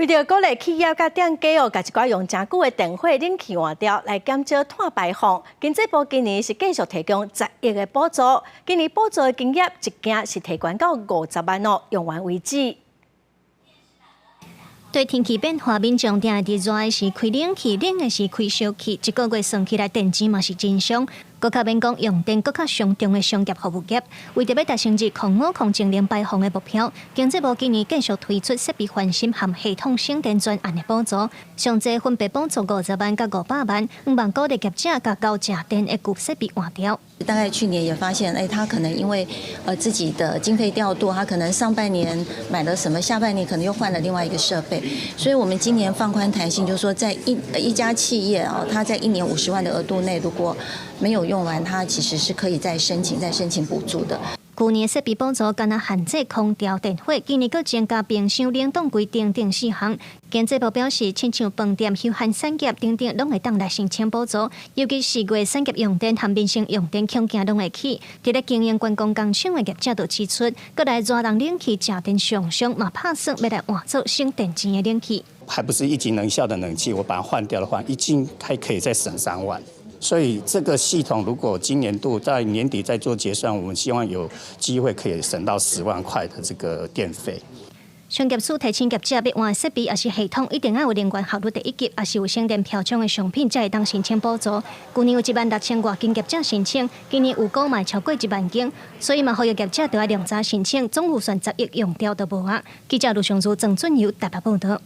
為著鼓勵企業佮店家哦，共一寡用誠久的電火冷氣換掉，來減少碳排放。經濟部今年是繼續提供10億的補助，今年補助的金額一件是提懸到50萬哦，用完為止。對天氣變化，民眾定會佇熱的時開冷氣，冷的時開燒氣，一個月算起來電錢嘛是真傷。閣較免講用電，閣較傷重的商業服務業，為著欲達成2005-2030排放的目標，經濟部今年繼續推出設備翻新和系統省電專案的補助，上濟分別補助50萬佮500萬，向望鼓勵業者共厚食電的舊設備換掉。大概去年也發現，哎，他可能因為自己的經費調度，他可能上半年買了什麼，下半年可能又換了另外一個設備，所以我們今年放寬彈性，就是說在一家企業啊，他在一年50萬的額度內，如果沒有用完，他其實是可以再申請補助的。舊年設備補助干焦限制空調電火，今年閣增加冰箱、冷凍櫃等等四項。經濟部表示，親像飯店、休閒產業等等，攏會當來申請補助。尤其是月產業用電和民生用電，恐驚攏會起。佇咧經營觀光工廠的業者就指出，閣來熱人冷氣食電上傷，嘛拍算欲來換做省電錢的冷氣。還不是一級能效的冷氣，我把它換掉的話，一進還可以再省3萬。所以這個系統如果今年度在年底再做結算，我們希望有機會可以省到10萬塊的這個電費。商業署提醒業者，欲換設備抑是系統，一定愛有能源效率第一級，抑是有省電標章的商品，才會當申請補助。舊年有1萬6千外間業者申請，今年預估嘛超過1萬間，所以嘛呼籲業者著愛量早申請，總預算10億用掉都無啊。記者盧尚如、鄭俊友台北報導。